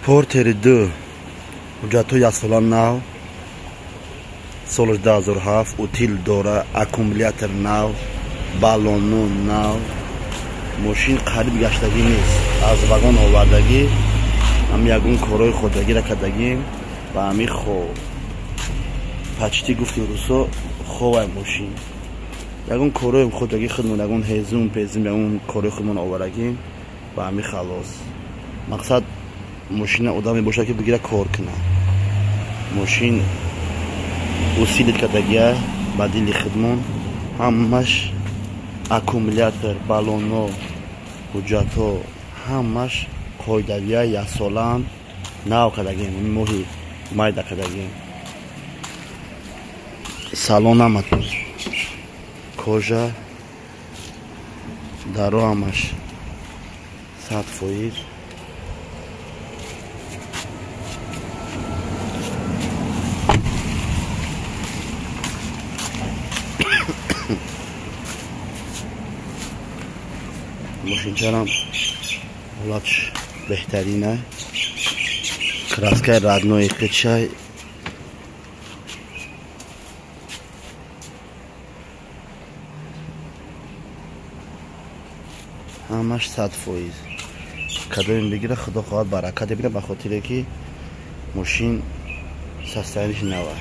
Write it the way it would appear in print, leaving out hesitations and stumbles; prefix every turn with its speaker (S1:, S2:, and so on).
S1: Портери 2 ҳуҷҷатҳо яксола нав, солаш 2007, утил дора, аккумулятор нав, баллону нав. Мошин қариб гаштагӣ нест, аз вагон овардагӣ, ҳам ягон корҳои ходагиро кардагим ба ҳами хоб почти гуфтим русо ховай мошин. Ягон корҳои ходагӣ худмон, ягон ҳезум пезум, ягон корҳои худмон овардагим ба ҳами халос. Мақсад мошина одаме бошад, ки бигира кор кунад. Мошин усилит кардагия ба дили худмон, ҳамаш аккумулятор, баллоно, ҳуҷҷатҳо ҳамаш қоидавия, яксолаам нав кардагим, моҳи майда кардагим. Салон ҳама кожа, даро ҳамаш 100%. Мошинчарам ҳолатш беҳтарина, краскаи родной қичай. Ҳамаш 100%. Кадоим бигира, худо хоҳад баракат бибина, ба хотире ки мошин состояниш нава.